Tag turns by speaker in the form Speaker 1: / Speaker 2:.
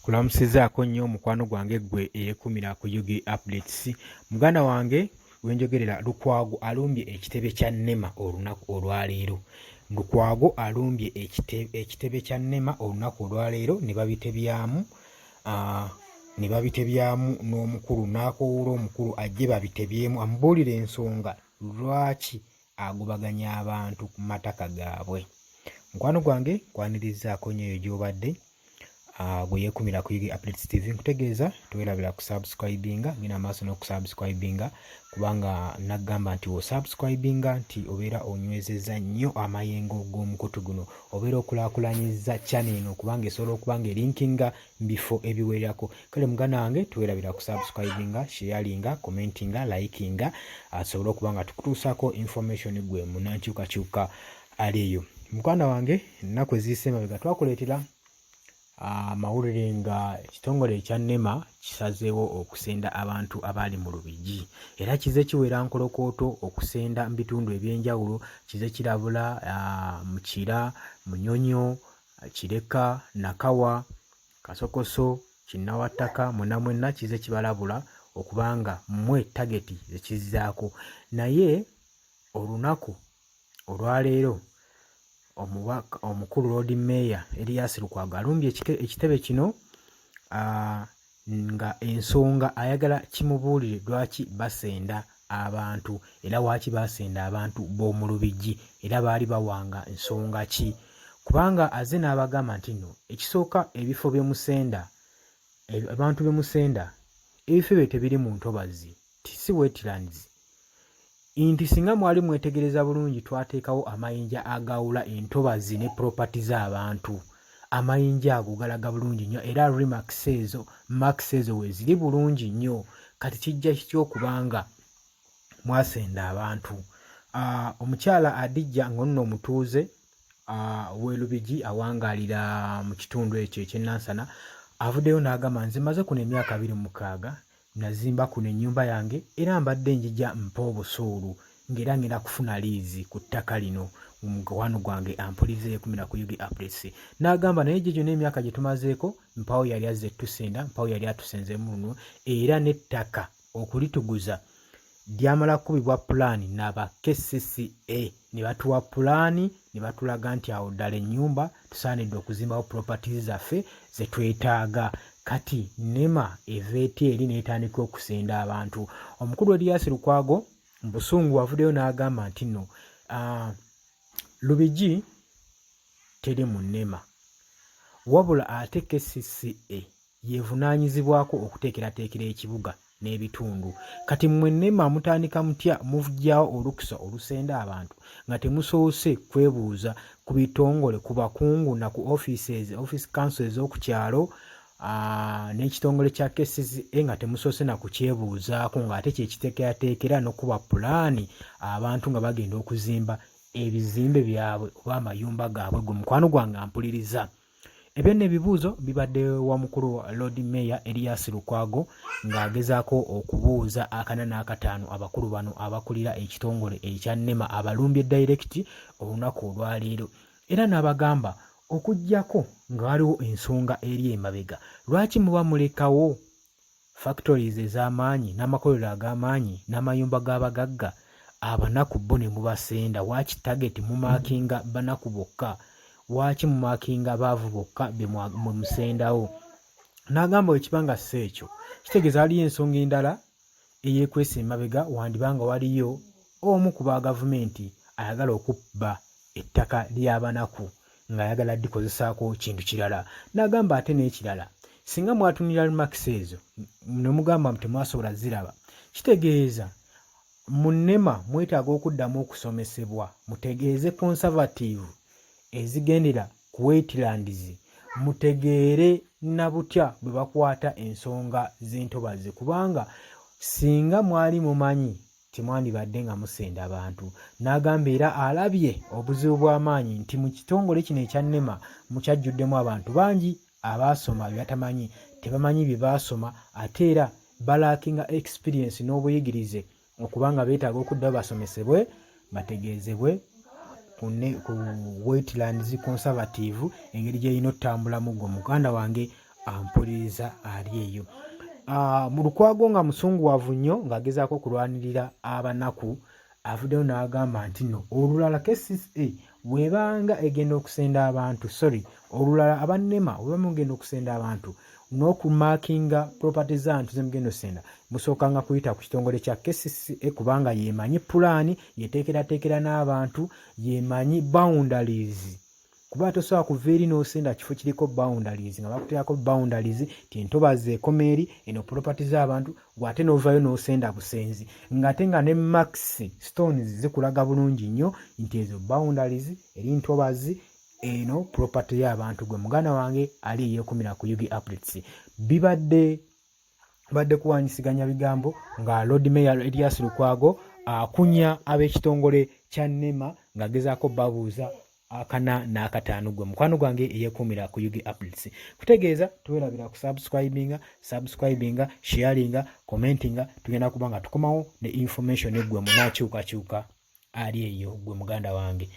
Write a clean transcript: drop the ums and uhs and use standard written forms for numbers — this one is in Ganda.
Speaker 1: Kulamusizaako nnyo mukwano gwange ggwe eyekumira ku Ug Updates. Muganda wange wenjogerera Lukwago alumbye ekitebe kya NEMA olunaku olwaleero. Lukwago alumbye ekitebe kya NEMA olunaku olwaleero ne babitebyamu ne babitebyamu n'omukulu n'akoowoola omukulu ajje babitebyemu amubuulire ensonga lwaki agobaganya abantu ku mataka gaabwe. Mukwano gwange nkwanirizaako nnyo eyo gy'obadde gwe yeekumira ku Ug Updates TV nkutegeeza tewerabira kusubscribinga genda maaso n'okusubscribinga kubanga naggamba nti osubscribinga nti obeera onywezezza nnyo amayengo g'omukutu guno obeera okulaakulanyizza channel eno kubanga esobola okuba nga erinkinga mu bifo ebiwerako kale muganda wange tewerabira kusubscribinga sharinga commentinga likinga asobole okuba nga tukutuusaako information gwe munankyukakyuka ali eyo muganda wange ennaku eziyise emabega twakuleetera amawulire nga ekitongole ekya nema kisazeewo okusenda abantu abaali mu lubigi era kize kiwera nkolokooto okusenda mu bitundu ebyenjawulo kize kirabula mu kira munyonyo kireka nakawa kasokoso kinnawattaka mwena mwenna kize kibalabula okubanga mmwe tageti zekizzaako naye olunaku Olwaleero omubaka omukulu Loodi Meeya Erias Lukwago alumbye ekitebe kino nga ensonga ayagala kimubuulire lwaki basenda abantu era waaki basenda abantu b'omu Lubigi era baali bawanga nsonga ki kubanga azze n'abagamba nti nno ekisooka ebifo bye musenda abantu be musenda ebifo ebyo tebiri mu ntobazi si wetlands Nti singa mwali mwetegereza bulungi twateekawo amayinja agawula entobazi ne property z'abantu. Amayinja ago galaga bulungi nnyo era remarks ezo marks ezo weeziri bulungi nnyo. Kati kijja kitya okuba nga mwasenda abantu? Omukyala Adijja nga nno omutuuze w'e Lubigi awangaalira mu kitundu ekyo eky'e Nansana avuddeyo n'agamba nze maze kuno emyaka 26 Nazimba kuno ennyumba yange era mbadde njija mpa obusuulu ng'era ngenda kufuna liizi ku ttaka lino. Mukwano gwange ampuliza eyekumira ku Ug Updates n'agamba naye gye gyonna emyaka gye tumazeeko mpawo yali azze tusenda, mpawo yali atusenzeemu luno era n'ettaka okulituguza lyamala kukubibwa pulaani naba KCCA ne batuwa pulaani ne batulaga nti awo ddala ennyumba tusaanidde okuzimbawo properties zaffe ze twetaaga kati nema eva etya eri n'etandika okusenda abantu omukulu Erias Lukwago mu busungu avuddeyo n'agamba nti nno Lubigi teri mu nema wabula ate KCCA yevunaanyizibwako okuteekerateekera ekibuga n'ebitundu. Kati mmwe nema mutandika mutya mujjawo olukusa olusenda abantu nga temusoose kwebuuza ku bitongole ku bakungu na ku offices, office council ez'oku kyalo n'ekitongole kya KCCA nga temusoose na kukyebuuzaako ng'ate kye kiteekerateekera n'okuba pulaani abantu nga bagenda okuzimba ebizimbe byabwe oba amayumba gaabwe gwe mukwano gwange ampuliriza. Ebyo nno ebibuuzo bibadde wa mukulu Lord Mayor Erias Lukwago ng'agezaako okubuuza akana n'akataano abakulu bano abakulira ekitongole ekya NEMA abalumbye dayirekiti olunaku olwaleero era n'abagamba okuggyako nga waliwo ensonga eri emabega lwaki muba mulekawo Factories ez'amaanyi n'amakolero ag'amaanyi n'amayumba g'abagagga, abanaku bo ne mubasenda. Waaki target mumarkinga banaku bokka? Waaki mumarkinga baavu bokka be mwe musendawo? N'agamba bwe kiba nga si ekyo, kitegeeza waliyo ensonga endala eyeekwese emabega, wandiba nga waliyo omu ku ba gavumenti ayagala okubba ettaka ly'abanaku ng'ayagala dikozesaako kintu kirala. N'agamba ate n'ekirala, singa mwatunulira remarks ezo ne mugamba mbu temwasobola ziraba, kitegeeza mu NEMA mwetaaga okuddamu okusomesebwa mutegeeze conservative ezigendera ku wetlands mutegeere na butya bwe bakwata ensonga z'entobazi kubanga singa mwali mumanyi temwandibadde nga musenda bantu. N'agamba era alabye obuzibu bw'amaanyi nti mu kitongole kino ekya NEMA mukyajjuddemu abantu bangi abaasoma bye batamanyi, tebamanyi bye baasoma ate era balaakinga experience n'obuyigirize okuba nga beetaaga okuddayo basomesebwe bategeezebwe ku, ne, ku wetlands conservative engeri gyerina otambulamu gwe muganda wange Ampuliriza ali eyo mu Lukwago nga musunguwavu nnyo ng'agezaako okulwanirira abanaku, avuddeyo n'agamba nti no olulala KCCA bw'ebanga egenda okusenda abantu, sorry, olulala aba NEMA bwe bamugenda okusenda abantu n'okumakinga property z'abantu zemugenda osenda, musookanga kuyita ku kitongole kya KCCA kubanga yemanyi pulaani, yeteekerateekera n'abantu, yemanyi boundaries, kuba tosobola kuva eri n'osenda kifo kiriko boundaries nga bakuteerako boundaries ti entobazi ekoma eri, eno property z'abantu, gwe ate n'ovaayo n'osenda busenzi, ng'ate nga ne max stones zikulaga bulungi nnyo nti ezo boundaries eri ntobazi, eno property y'abantu. Gwe muganda wange ali eyeekumira ku UG Updates, bibadde badde kuwanyisiganya bigambo nga Lord Mayor Erias Lukwago akunya ab'ekitongole kya NEMA ng'agezaako babuuza akana n'akataano. Gwe mukwano gwange eyeekuumira ku UG Updates, kutegeeza tuwerabira ku subscribinga, subscribinga, sharinga, commentinga. Tugenda kuba nga tukomawo ne information. Gwe munakyukakyuka ali eyo, gwe muganda wange.